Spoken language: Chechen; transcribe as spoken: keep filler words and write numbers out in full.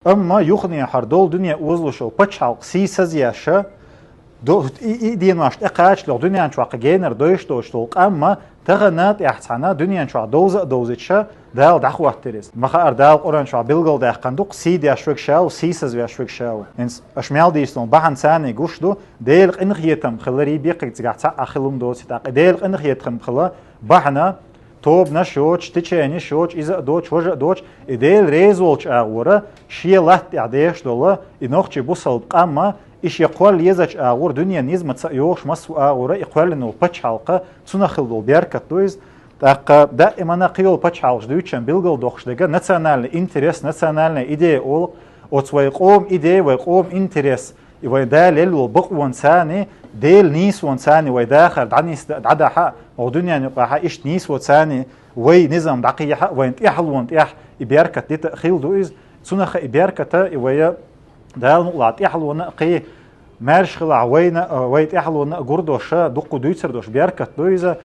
Амма юханехьара долу дуьне озалуш йолу пачхьалкх сийсазъеш, до-, и, и денош тӀекхачале дуьнен чохь кхин генара дойуш долуш долу къам, тахана тӀехь цхьана дуьнен чохь довза а довзуьйтуш, Дала дӀахӀоттийра иза. Ма хаара, Дала Къуръан чохь билгалдаьккхина ду-кх, сий деш верг ша ву, сийсаз веш верг ша ву. ХӀинца аша мел дийцина долу бахьана царна гуш ду, Делан къинхетам хиларий бекхиг цигахь цхьаъ а хилла ма доций тӀаккха. И Делан къинхетам хила бахьана, тобанаш йоцуш, теченеш йоцуш, иза а доцуш, важа а доцуш, и Дела реза волчу агӀора шен латта тӀехь деш долу и нохчий бусалба къам, и шен кхолла езачу агӀора, дуьненан низамца а йогӀуш массо а агӀора и кхоьллина волу пачхьалкх, цунах хилла долу беркат ду иза. ТӀаккха даимана кхин йолу пачхьалкхаш дуьйцучун билгалдоккхуш дерг национальный интерес, национальная идея олу-кх, оцу вайн къоман идея, вайн къоман интерес, и вайн Дала елла волу бакъонца а, Делан нийсонца а вай дахар дӀанисда а, дӀадахьа а, оха дуьненан юкъахь а иштта нийсоца а вай низам дӀакхехьа а, вайн тӀаьхьалонна тӀехь и беркат дита а хилла ду иза. Цунах и беркат а, и вай Дала мукъалахь тӀаьхьалонна а кхин маьрша хилахь вайна а, вай тӀаьхьалонна а гур долуш, дуккха дуьйцур долуш беркат ду иза.